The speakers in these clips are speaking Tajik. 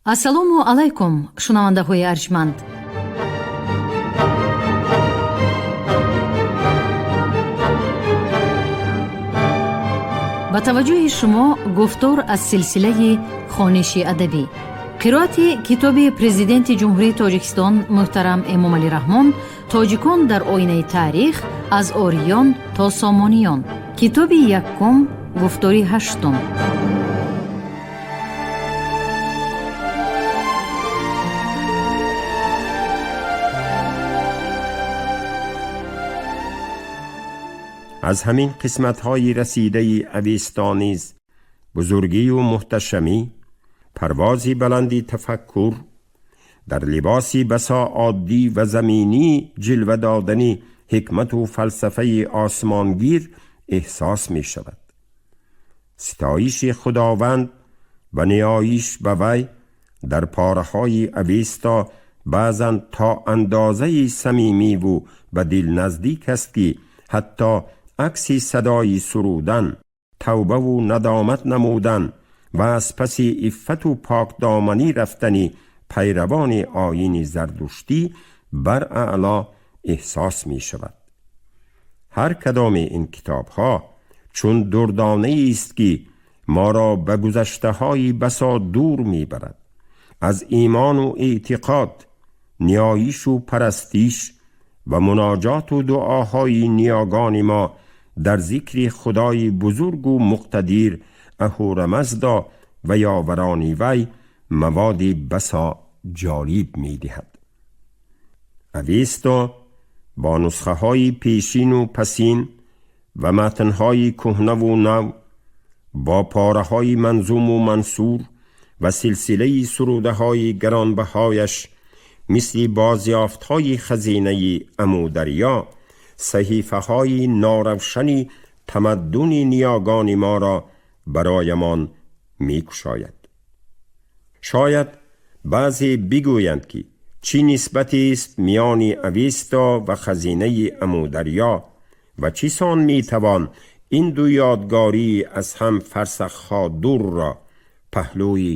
Ассалому алайкум, шунавандаҳои арҷманд. Ба таваҷҷӯҳи шумо гуфтор аз силсилаи хониши адабӣ, қироати китоби Президенти Ҷумҳурии Тоҷикистон муҳтарам Эмомалӣ Раҳмон «Тоҷикон дар оинаи таърих: аз ориён то сомониён», китоби якум, гуфтори ҳаштум. Аз ҳамин қисматҳои расидаи Авесто низ бузургию муҳташамӣ, парвози баланди тафаккур, дар либоси басо оддӣ ва заминӣ ҷилва додани ҳикмату фалсафаи осмонгир эҳсос мешавад. Ситоиши Худованд ва ниёиш ба вай дар пораҳои Авесто баъзан то андозаи самимиву ба дил наздик аст, ки ҳатто акси садои сурудан, тавбаву надомат намудан ва аз паси иффату покдоманӣ рафтани пайравони оини зардуштӣ бар аъло эҳсос мешавад. Ҳар кадоми ин китобҳо чун дурдонаест, ки моро ба гузаштаҳои басо дур мебарад. Аз имону эътиқод, ниёишу парастиш ва муноҷоту дуоҳои ниёгони мо дар зикри Худои бузургу муқтадир Аҳурамазда ва ёварони вай маводи басо ҷолиб медиҳад. Авесто бо нусхаҳои пешину пасин ва матнҳои кӯҳнаву нав, бо пораҳои манзуму мансур ва силсилаи сурудаҳои гаронбаҳояш мисли бозёфтҳои хазинаи Амударё саҳифаҳои норавшани тамаддуни ниёгони моро бароямон мекушояд. Шояд баъзе бигӯянд, ки чӣ нисбатест миёни Авесто ва хазинаи Амударё ва чӣ сон метавон ин ду ёдгории аз ҳам фарсахҳо дурро паҳлӯи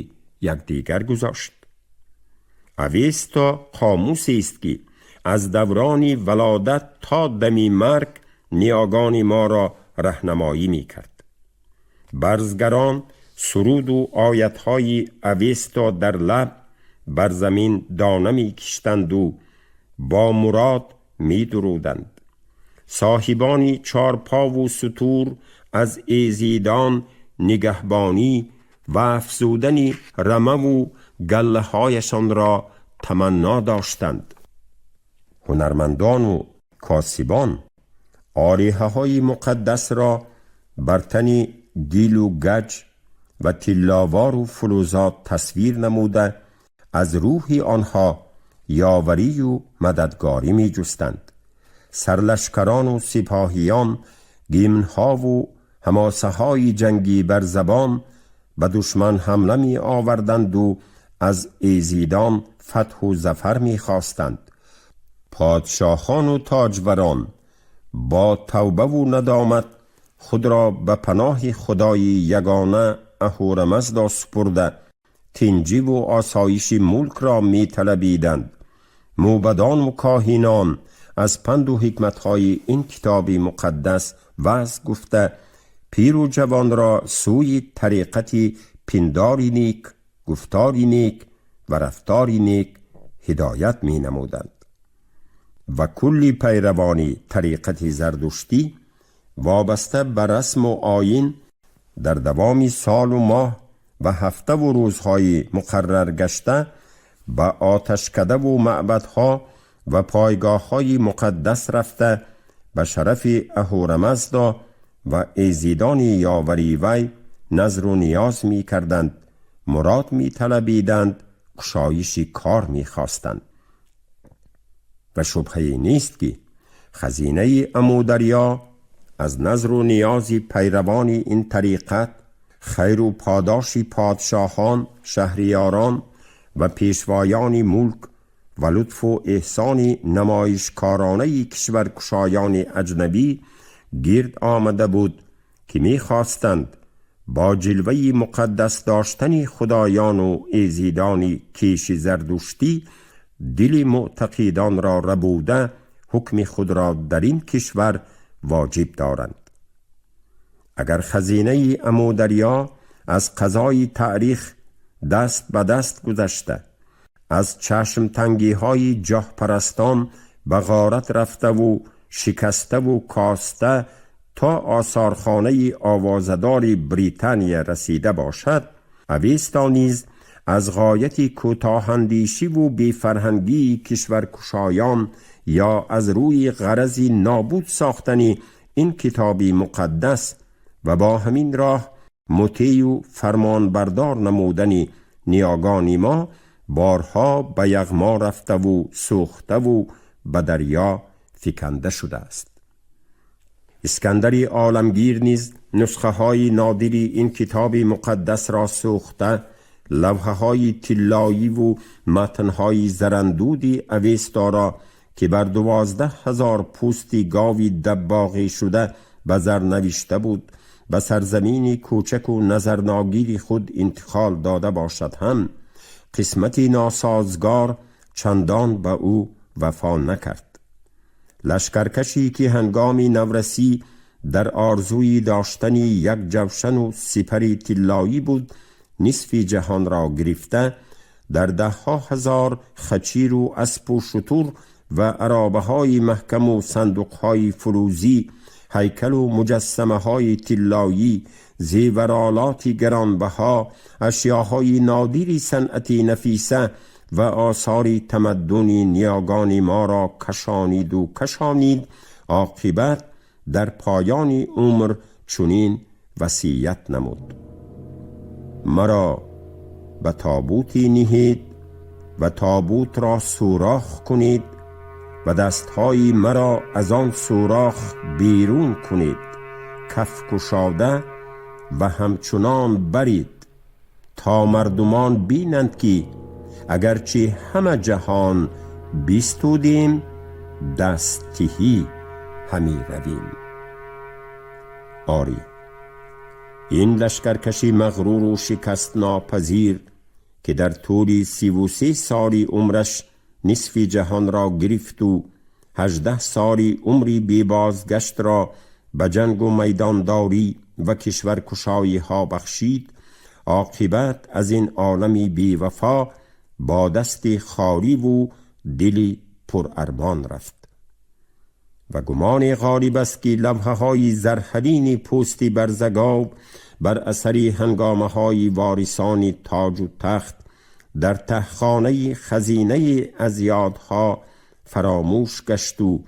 якдигар гузошт. Авесто қомусест, ки аз даврони валодат то дами марг ниёгони моро раҳнамоӣ мекард. Барзгарон суруду оятҳои Авесто дар лаб бар замин дона мекиштанду бо мурод медуруданд. Соҳибони чорпову сутур аз эзидон нигаҳбонӣ ва афзудани рамаву галлаҳояшонро таманно доштанд. Ҳунармандону косибон ориҳаҳои муқаддасро бар тани гилу гаҷ ва тилловору фулӯзот тасвир намуда, аз рӯҳи онҳо ёварию мададгорӣ меҷустанд. Сарлашкарону сипоҳиён гимнҳову ҳамосаҳои ҷангӣ бар забон ба душман ҳамла меоварданду аз эзидон фатҳу зафар мехостанд. Подшоҳону тоҷварон бо тавбаву надомат худро ба паноҳи Худои ягона Аҳурамазда супурда, тинҷиву осоиши мулкро металабиданд. Мӯбадону коҳинон аз панду ҳикматҳои ин китоби муқаддас ваъз гуфта, пиру ҷавонро сӯи тариқати пиндори нек, гуфтори нек ва рафтори нек ҳидоят менамуданд. Ва кулли пайравони тариқати зардуштӣ вобаста ба расму оин дар давоми солу моҳ ва ҳафтаву рӯзҳои муқаррар гашта ба оташкадаву маъбадҳо ва пойгоҳҳои муқаддас рафта, ба шарафи Аҳурамазда ва эзидони ёвари вай назру ниёз мекарданд, мурод металабиданд, кушоиши кор мехостанд. Ва шубҳае нест, ки хазинаи Амударё аз назру ниёзи пайравони ин тариқат, хайру подоши подшоҳон, шаҳриёрон ва пешвоёни мулк ва лутфу эҳсони намоишкоронаи кишваркушоёни аҷнабӣ гирд омада буд, ки мехостанд با جلوه مقدس داشتن خدایان و ایزیدان کیش زردشتی دل معتقدان را ربوده حکم خود را در این کشور واجب دارند. اگر خزینه امودریا از قضای تاریخ دست به دست گذشته، از چشم تنگی های جاه پرستان به غارت رفته و شکسته و کاسته تا آثارخانه آوازدار بریتانیا رسیده باشد، اوستا نیز از غایت کوتاه‌اندیشی و بی‌فرهنگی کشورکشایان یا از روی غرض نابود ساختن این کتابی مقدس و با همین راه مطیع و فرمانبردار نمودن نیاگان ما بارها به یغما رفته و سوخته و به دریا فکنده شده است. اسکندری عالمگیر نیز نسخه های نادری این کتاب مقدس را سوخته، لوحه های طلایی و متنهای زرندودی اوستا را که بر 12,000 پوستی گاوی دباغی شده به زر نوشته بود به سرزمین کوچک و نظرناگیر خود انتقال داده باشد، هم قسمتی ناسازگار چندان به او وفا نکرد. لشکرکشی که هنگامی نورسی در آرزوی داشتن یک جوشن و سپری طلایی بود، نصف جهان را گرفته در 10,000 خچیر و اسب و شتر و عرابه های محکم و صندوق های فروزی، هیکل و مجسمه های طلایی، زیورآلات گرانبها، اشیاهای نادری صنعتی نفیسه و آثار تمدن نیاگان ما را کشانید و کشانید، عاقبت در پایان عمر چنین وصیت نمود: مرا به تابوتی نهید و تابوت را سوراخ کنید و دستهای مرا از آن سوراخ بیرون کنید، کف کشاده و همچنان برید تا مردمان بینند که اگرچه همه جهان بیستودیم، دست تهی همی رویم. آری، این لشکرکشی مغرور و شکست ناپذیر که در طول 33 سالی عمرش نصف جهان را گرفت و 18 سالی عمری بی بازگشت را به جنگ و میدانداری و کشورکشایی ها بخشید، عاقبت از این عالمی بی وفا با دست خالی و دلی پر ارمان رفت و گمان غالب است که لوحه های زرحرین پوستی برزگاو بر اثر هنگامه های وارثان تاج و تخت در تهخانه خزینه از یادها فراموش گشت و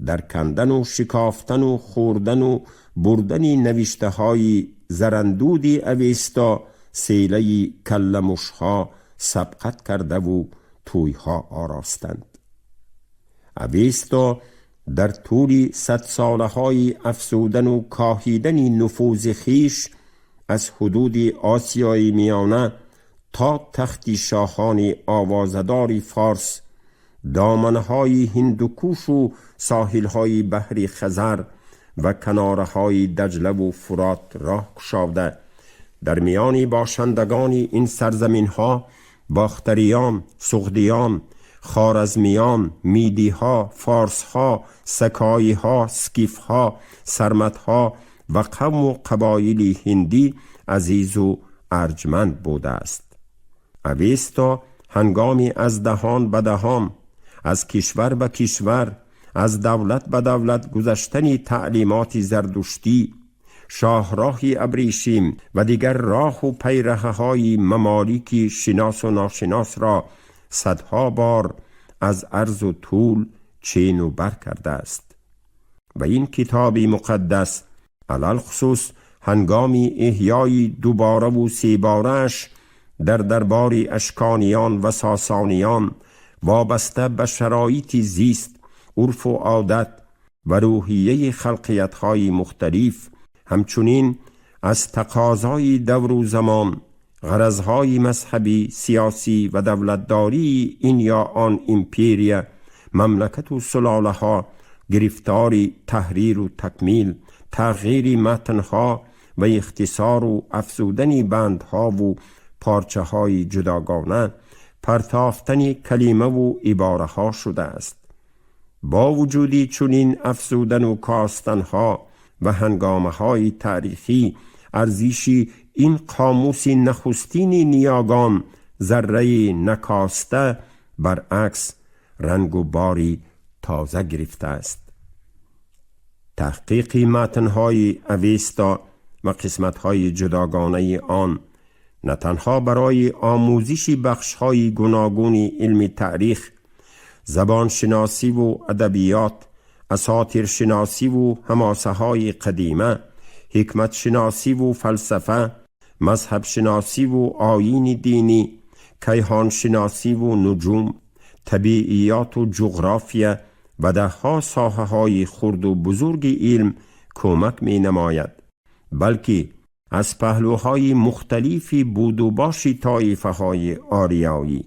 در کندن و شکافتن و خوردن و بردن نوشته های زرندودی اوستا سیله کلمشها سبقت کرده و تویها آراستند. اوستا در طول 100 ساله های افزودن و کاهیدن نفوذ خویش از حدود آسیای میانه تا تخت شاهان آوازدار فارس، دامنهای هندوکوش و ساحلهای بحر خزر و کنارهای دجله و فرات راه گشاده، در میان باشندگان این سرزمین ها باختریان، سغدیان، خوارزمیان، میدیها، فارسها، سکاییها، سکیفها، سرمتها و قوم و قبایل هندی عزیز و ارجمند بوده است. اوستا هنگامی از دهان به دهان، از کشور به کشور، از دولت به دولت گذشتن تعلیمات زردشتی، شاهراه ابریشیم و دیگر راه و پیرهه های ممالک شناس و ناشناس را صدها بار از عرض و طول چین و بر کرده است و این کتاب مقدس علی‌الخصوص هنگامی احیای دوباره و سه بارش در دربار اشکانیان و ساسانیان وابسته به شرایط زیست، عرف و عادت و روحیه خلقیت‌های مختلف، همچنین از تقاضای دور و زمان، غرضهای مذهبی، سیاسی و دولتداری این یا آن ایمپیریا، مملکت و سلاله ها گرفتار تحریر و تکمیل، تغییر متنها و اختصار و افزودن بندها و پارچه های جداگانه، پرتافتن کلمه و عباره ها شده است. با وجودی چنین افزودن و کاستنها و هنگامه های تاریخی، ارزشی این قاموس نخستین نیاگان ذره نکاسته، برعکس رنگ و باری تازه گرفته است. تحقیق متنهای اوستا و قسمتهای جداگانه آن نه تنها برای آموزش بخشهای گوناگون علم تاریخ، زبان شناسی و ادبیات، اساطیر شناسی و حماسه های قدیمه، حکمت شناسی و فلسفه، مذهب شناسی و آیین دینی، کیهان شناسی و نجوم، طبیعیات و جغرافیا و دهها ساحه های خرد و بزرگ علم کمک می نماید، بلکه از پهلوهای مختلفی بود و باشی طایفه های آریایی،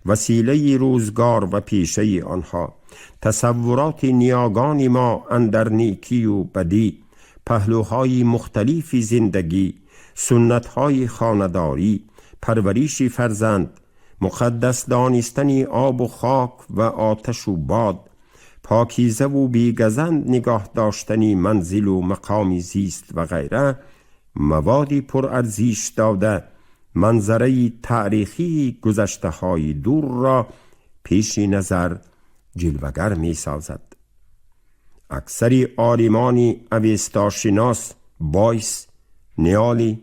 وسیله روزگار و پیشه آنها، تصورات نیاگان ما اندر نیکی و بدی، پهلوهای مختلف زندگی، سنتهای خانه‌داری، پرورش فرزند، مقدس دانستن آب و خاک و آتش و باد، پاکیزه و بیگزند نگاه داشتن منزل و مقام زیست و غیره، موادی پرارزش داده منظره تاریخی گذشته های دور را پیش نظر جلوگر می سازد. اکثر عالمان اوستاشناس، بایس، نیالی،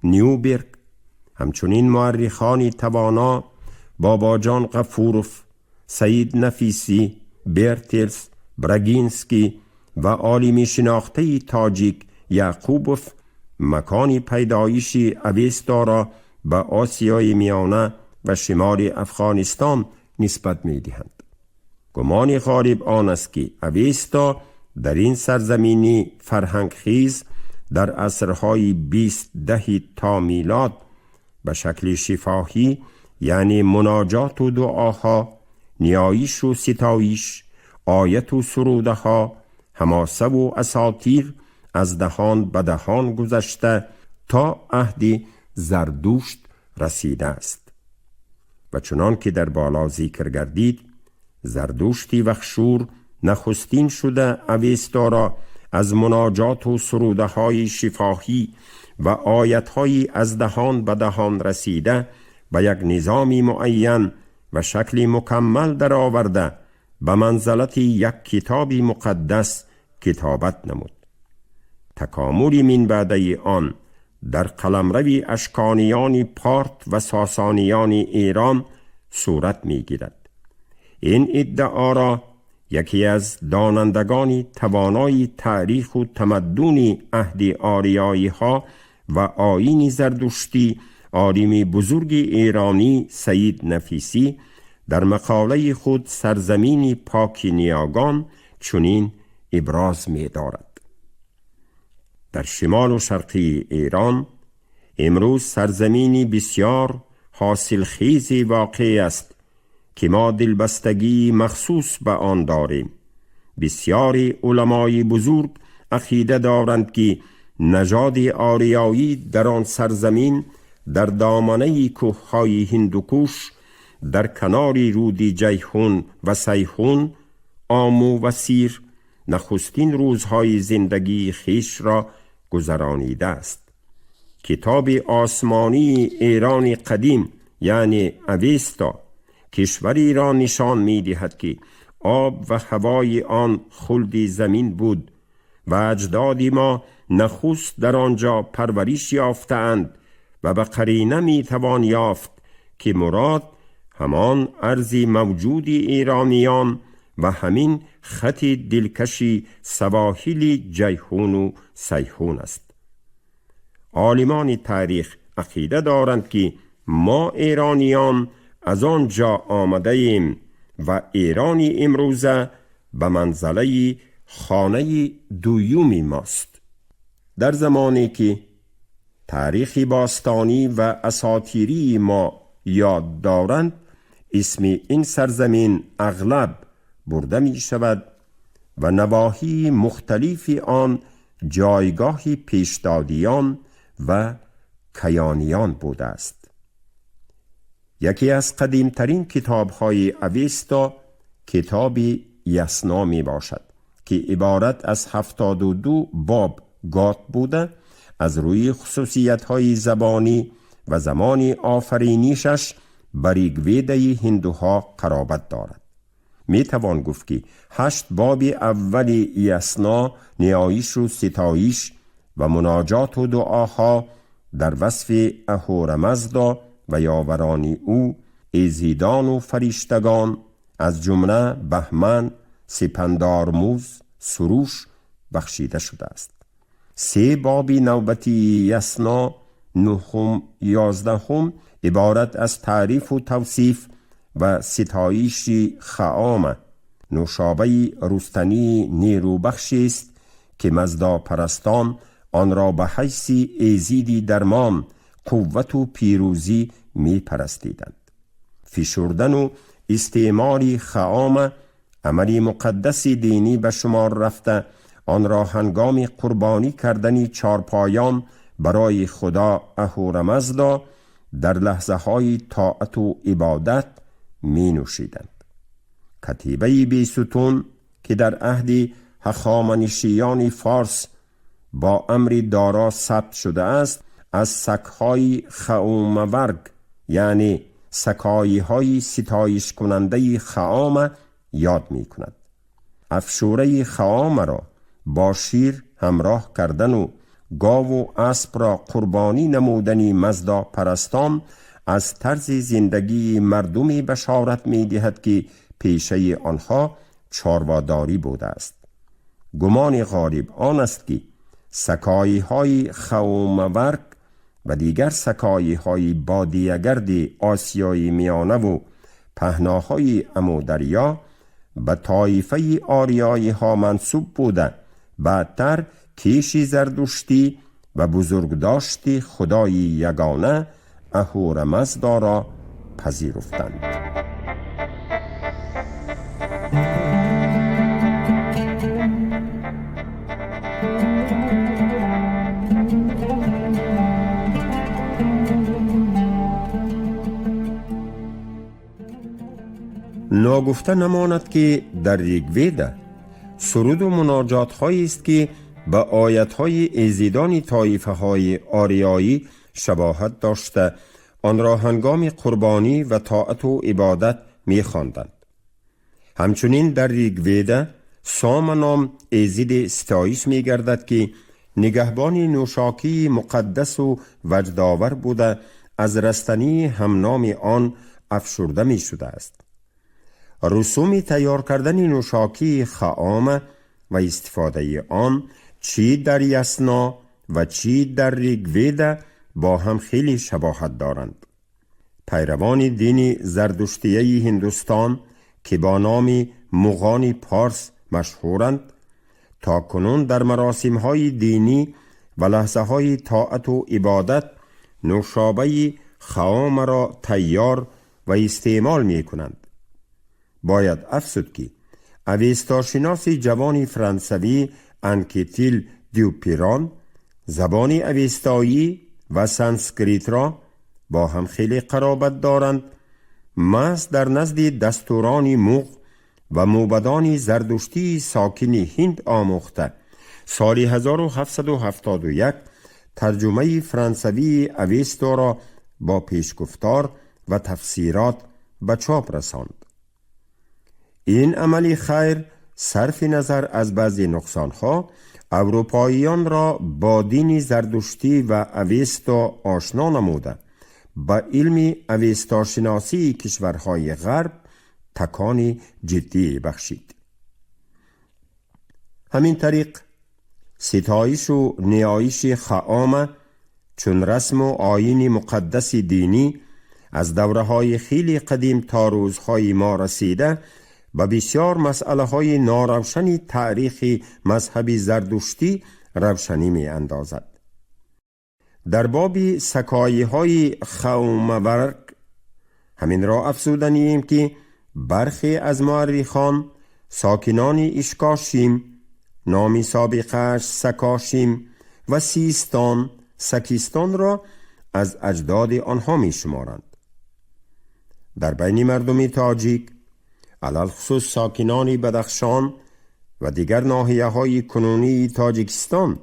نیوبرگ، همچنین مورخان توانا باباجان غفوروف، سعید نفیسی، برتلز، براگینسکی و عالم شناخته تاجیک یعقوبوف مکان پیدایش اوستا را به آسیای میانه و شمال افغانستان نسبت می دهند. گمان غالب آن است که اوستا در این سرزمینی فرهنگخیز در عصرهای 20 ده تا میلاد به شکل شفاهی، یعنی مناجات و دعاها، نیایش و ستایش، آیت و سروده ها، حماسه و اساطیر از دهان به دهان گذشته تا عهد زردوشت رسیده است. و چنان که در بالا ذکر گردید، زردوشتی وخشور نخستین شده اوستا را از مناجات و سروده های شفاهی و آیت های از دهان به دهان رسیده به یک نظامی معین و شکل مکمل در آورده به منزلت یک کتاب مقدس کتابت نمود. تکامل من بعده آن در قلمرو اشکانیان پارت و ساسانیان ایران صورت میگیرد. این ادعا را یکی از دانندگان توانای تاریخ و تمدن عهد آریایی ها و آیین زردشتی، عالم بزرگ ایرانی سعید نفیسی در مقاله خود سرزمین پاک نیاگان چنین ابراز می دارد: در شمال و شرقی ایران امروز سرزمینی بسیار حاصل خیزی واقع است که ما دلبستگی مخصوص به آن داریم. بسیاری علمای بزرگ عقیده دارند که نژاد آریایی در آن سرزمین، در دامنه کوههای هندوکش، در کنار رود جیحون و سیحون، آمو و سیر، نخستین روزهای زندگی خویش را گذرانیده است. کتاب آسمانی ایران قدیم، یعنی اوستا، کشوری را نشان می دهد که آب و هوای آن خلد زمین بود و اجداد ما نخست در آنجا پرورش یافتند و به قرینه می توان یافت که مراد همان ارض موجود ایرانیان و همین خط دلکشی سواحل جیحون و سیحون است. عالمان تاریخ عقیده دارند که ما ایرانیان از آنجا آمده ایم و ایرانی امروزه به منزله خانه دویومی ماست. در زمانی که تاریخ باستانی و اساطیری ما یاد دارند، اسم این سرزمین اغلب برده می شود و نواحی مختلف آن جایگاه پیشدادیان و کیانیان بوده است. یکی از قدیمترین کتاب‌های اوستا کتاب یسنا می باشد که عبارت از 72 باب گات بوده، از روی خصوصیت‌های زبانی و زمان آفرینشش بر ریگویده‌ی هندوها قرابت دارد. می توان گفت که 8 باب اول یسنا نیایش و ستایش و مناجات و دعاها در وصف اهورامزدا و یاوران او، ایزیدان و فرشتگان از جمله بهمن، سپندارموز، سروش بخشیده شده است. 3 باب نوبتی یسنا، 9، 11 عبارت از تعریف و توصیف و ستایش خعام، نوشابه رستنی نیروبخش است که مزدا پرستان آن را به حیث ایزیدی درمان، قوت و پیروزی می پرستیدند. فشردن و استعمال خعام عمل مقدس دینی به شمار رفته، آن را هنگام قربانی کردن چارپایان برای خدا اهورامزدا در لحظه های طاعت و عبادت می نوشیدند. کتیبه بیستون که در عهد هخامنشیان فارس با امر دارا ثبت شده است، از سکهای خعومورگ یعنی سکایی های ستایش کننده خعام یاد می کند. افشوره خعام را با شیر همراه کردن و گاو و اسب را قربانی نمودن مزدا پرستان از طرز زندگی مردمی بشارت می دهد که پیشه آنها چارواداری بوده است. گمان غالب آن است که سکایی های خعومورگ و دیگر سکایی های بادیه‌گرد آسیای میانه و پهناهای امودریا به طایفه آریایی ها منسوب بوده، بعدتر کیش زردشتی و بزرگداشت خدای یگانه اهورامزدا را پذیرفتند. ناگفته نماند که در ریگویدا سرود و مناجات هایی است که به آیت های ایزیدان طایفه های آریایی شباهت داشته، آن را هنگام قربانی و طاعت و عبادت می خواندند. همچنین در ریگویدا سام نام ایزید ستایش می گردد که نگهبان نوشاکی مقدس و وجدآور بوده، از رستنی همنام آن افشرده می شده است. رسوم تیار کردن نوشاکی خعام و استفاده آن چی در یسنا و چی در ریگویدا با هم خیلی شباهت دارند. پیروان دین زردشتیه هندوستان که با نام مغان پارس مشهورند، تا کنون در مراسم های دینی و لحظه های طاعت و عبادت نوشابه خعام را تیار و استعمال می کنند. باید افزود که اوستاشناس جوان فرانسوی انکتیل دیوپیران زبان اوستایی و سانسکریت را با هم خیلی قرابت دارند. محض در نزد دستوران موغ و موبدان زردشتی ساکن هند آموخته، سال 1771 ترجمه فرانسوی اوستا را با پیشگفتار و تفسیرات به چاپ رساند. این عمل خیر صرف نظر از بعضی نقصانها اروپاییان را با دین زردشتی و اوستا آشنا نموده، با علم اوستاشناسی کشورهای غرب تکان جدی بخشید. همین طریق ستایش و نیایش خعام چون رسم و آیین مقدس دینی از دوره‌های خیلی قدیم تا روزهای ما رسیده، و بسیار مسئله های ناروشن تاریخ مذهب زردشتی روشنی می اندازد. در باب سکایی های خعومورگ همین را افزودنیم که برخی از مورخان ساکنان اشکاشیم نامی سابقش سکاشیم و سیستان سکیستان را از اجداد آنها می شمارند. در بین مردم تاجیک، علی‌الخصوص ساکنان بدخشان و دیگر ناحیه های کنونی تاجیکستان،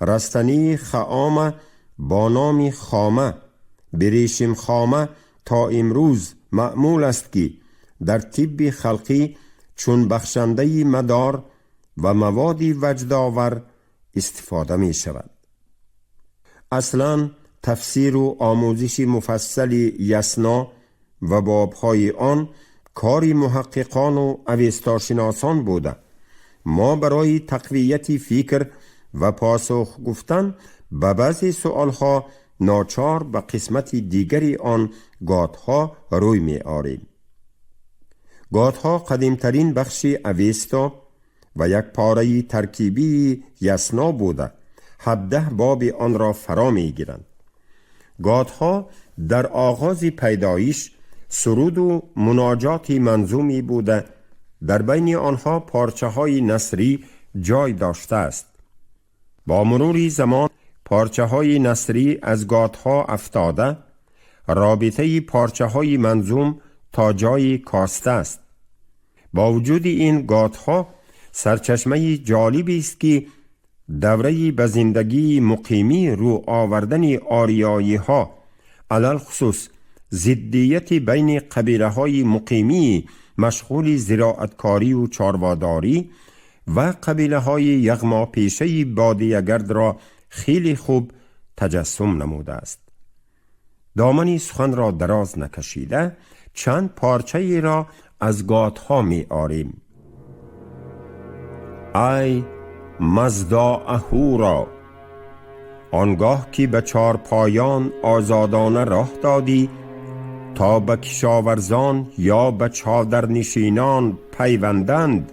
رستنی خآمه با نام خامه، بریشم خامه، تا امروز معمول است که در طب خلقی چون بخشنده مدار و مواد وجدآور استفاده می شود. اصلا تفسیر و آموزش مفصل یسنا و بابهای آن کاری محققان و اوستاشناسان بوده. ما برای تقویت فکر و پاسخ گفتن به بعضی سؤالها ناچار به قسمت دیگری آن گاتها روی می آریم. گاتها قدیمترین بخش اوستا و یک پاره ترکیبی یسنا بوده، 17 باب آن را فرا می گیرند. گاتها در آغاز پیدایش سرود و مناجات منظومی بوده، در بین آنها پارچه های نثری جای داشته است. با مرور زمان پارچه های نثری از گاتها افتاده، رابطه پارچه های منظوم تا جای کاسته است. با وجود این گاتها سرچشمه جالبی است که دوره به زندگی مقیمی رو آوردن آریایی ها، علی‌الخصوص ضدیت بین قبیله های مقیمی مشغول زراعتکاری و چارواداری و قبیله های یغما پیشه بادیه‌گرد را خیلی خوب تجسم نموده است. دامنی سخن را دراز نکشیده چند پارچه را از گاتها می آریم. ای مزدا اهورا، آنگاه که به چارپایان آزادانه راه دادی تا به کشاورزان یا به چادرنشینان پیوندند،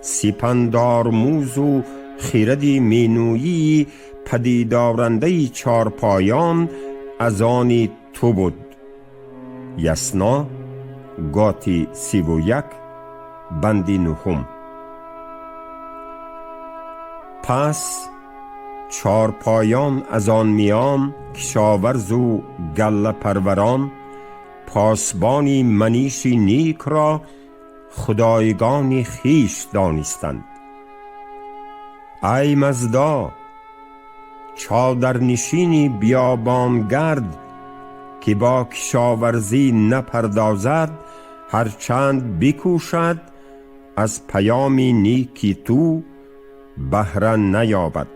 سپندارموز و خرد مینویی پدیدارنده چارپایان از آن تو بود. یسنا گاتی 31 بند 9. پس چارپایان از آن میان کشاورز و گله پروران، پاسبانی منیش نیک را خدایگان خویش دانستند. ای مزدا، چادرنشینی بیابانگرد که با کشاورزی نپردازد، هرچند بکوشد از پیام نیکی تو بهره نیابد.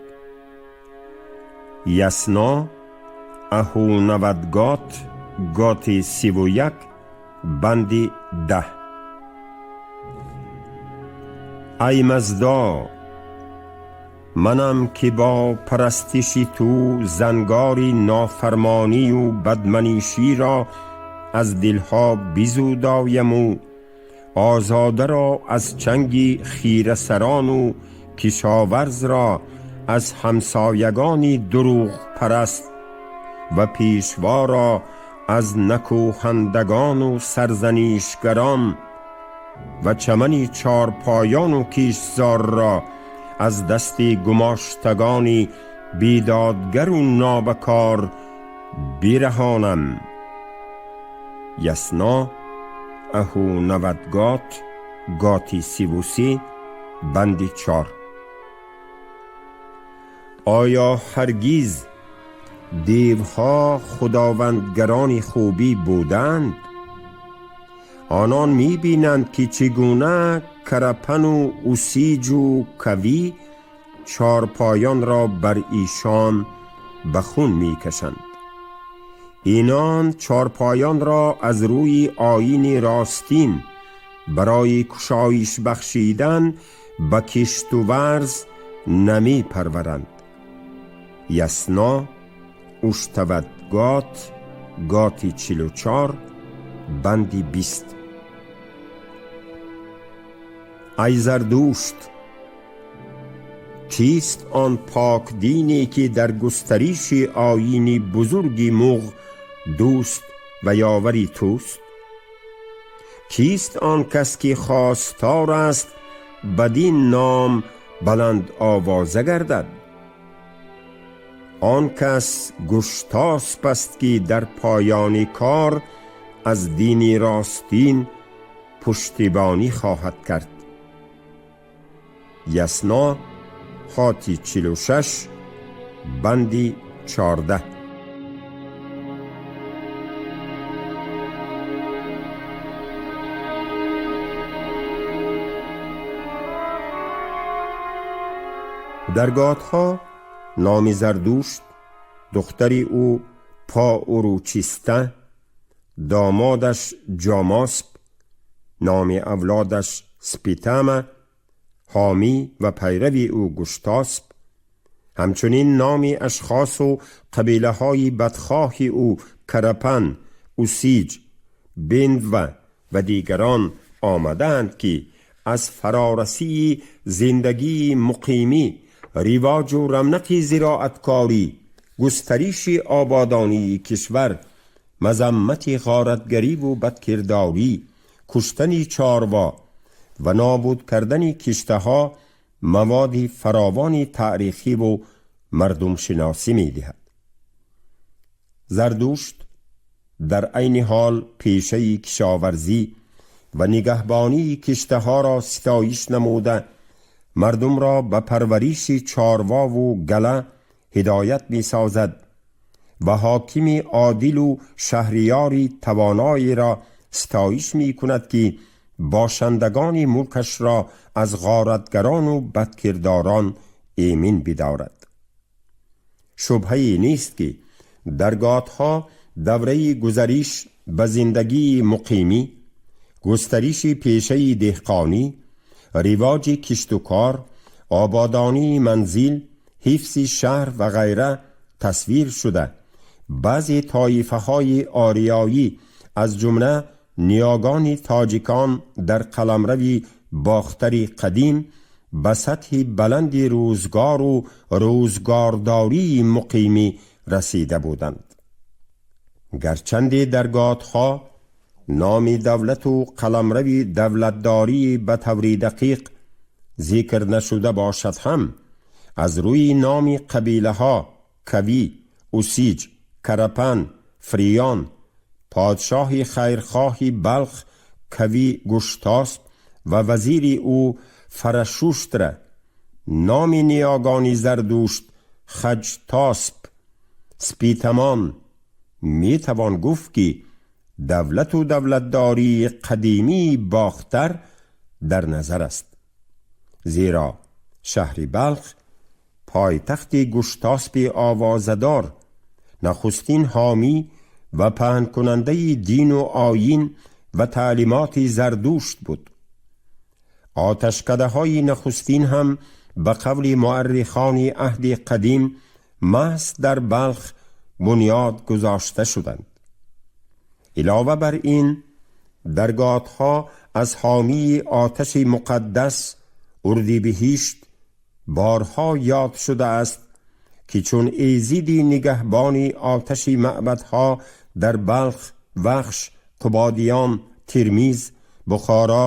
یسنا اهونودگات گات 31 بند 10. ای مزدا، منم که با پرستش تو زنگاری نافرمانی و بدمنیشی را از دلها بزودایم و آزاده را از چنگ خیره سران و کشاورز را از همسایگانی دروغ پرست و پیشوا را از نکوهندگان و سرزنیشگران و چمنی چارپایان و کشتزار را از دست گماشتگانی بیدادگر و نابکار برهانم. یسنا اهونودگات گاتی 33 بند 4. آیا هرگیز دیوها خداوندگران خوبی بودند؟ آنان میبینند که چگونه کرپن و اوسیج و کوی چارپایان را بر ایشان به خون میکشند. اینان چارپایان را از روی آیین راستین برای کشایش بخشیدن به کشت و ورز نمی پرورند. یسنا اوشتودگات گاتی 44 بند 20. ای زردوشت، کیست آن پاک دینی که در گستریش آیین بزرگ مغ دوست و یاوری توست؟ کیست آن کس که خواستار است بدین نام баланд овоза гардад. Он кас Гуштосп аст, ки дар поёни кор аз дини ростин пуштибонӣ хоҳад кард. Ясно, хоти 46, банди 14. Дар Готҳо номи Зардушт, духтари ӯ Пауручиста, домодаш Ҷомосп, номи авлодаш Спитама, ҳомӣ ва пайрави ӯ Гуштосп, ҳамчунин номи ашхосу қабилаҳои бадхоҳи ӯ Карапан, Усиҷ, Бендва ва дигарон омадаанд, ки аз фарорасии зиндагии муқимӣ, ривоҷу равнақи зироаткорӣ, густариши ободонии кишвар, мазаммати ғоратгариву бадкирдорӣ, куштани чорво ва нобуд кардани киштаҳо маводи фаровони таърихиву мардумшиносӣ медиҳад. Зардушт дар айни ҳол пешаи кишоварзӣ ва нигаҳбонии киштаҳоро ситоиш намуда, мардумро ба парвариши чорвову гала ҳидоят месозад ва ҳокими одилу шаҳриёри тавоноеро ситоиш мекунад, ки бошандагони мулкашро аз ғоратгарону бадкирдорон эмин бидорад. Шубҳае нест, ки дар Готҳо давраи гузариш ба зиндагии муқимӣ, густариши пешаи деҳқонӣ, ривоҷи киштукор, ободонии манзил, ҳифзи шаҳр ва ғайра тасвир шуда, баъзе тоифаҳои ориёӣ, аз ҷумла ниёгони тоҷикон, дар қаламрави Бохтари қадим ба сатҳи баланди рӯзгору рӯзгордории муқимӣ расида буданд. Гарчанде дар Готҳо номи давлату қаламрави давлатдорӣ ба таври дақиқ зикр нашуда бошад ҳам, аз рӯи номи қабилаҳо Кавӣ, Усиҷ, Карапан, Фриён, подшоҳи хайрхоҳи Балх Кави Гуштосп ва вазири ӯ Фарашуштра, номи ниёгони Зардушт Хаҷтосп, Спитамон метавон гуфт, ки давлату давлатдории қадимии Бохтар дар назар аст, зеро шаҳри Балх, пойтахти Гуштоспи овозадор, нахустин ҳомӣ ва паҳнкунандаи дину оин ва таълимоти Зардушт буд. Оташкадаҳои нахустин ҳам, ба қавли муаррихони аҳди қадим, маҳз дар Балх бунёд гузошта шуданд. Илова бар ин, дар Готҳо аз ҳомии оташи муқаддас Урдибиҳишт борҳо ёд шудааст, ки чун эзиди нигаҳбони оташи маъбадҳо дар Балх, Вахш, Қубодиён, Тирмиз, Бухоро,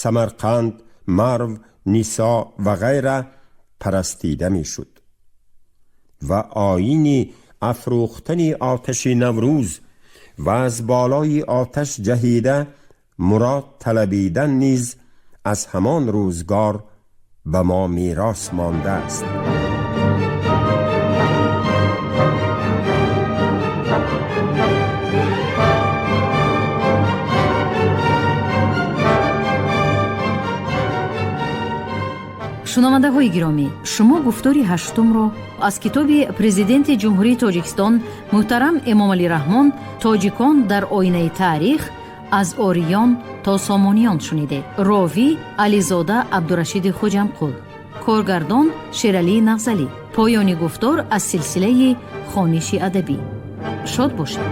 Самарқанд, Марв, Нисо ва ғайра парастида мешуд ва оини афрӯхтани оташи Наврӯз ва аз болои оташ ҷаҳида мурод талабидан низ аз ҳамон рӯзгор ба мо мерос мондааст. Шунавандаҳои гиромӣ, шумо гуфтори ҳаштумро аз китоби Президенти Ҷумҳурии Тоҷикистон муҳтарам Эмомалӣ Раҳмон «Тоҷикон дар оинаи таърих: аз ориён то сомониён» шунидед. Ровӣ Ализода Абдурашиди Хуҷамқул, коргардон Шералии Нағзалӣ. Поёни гуфтор аз силсилаи хониши адабӣ. Шод бошед.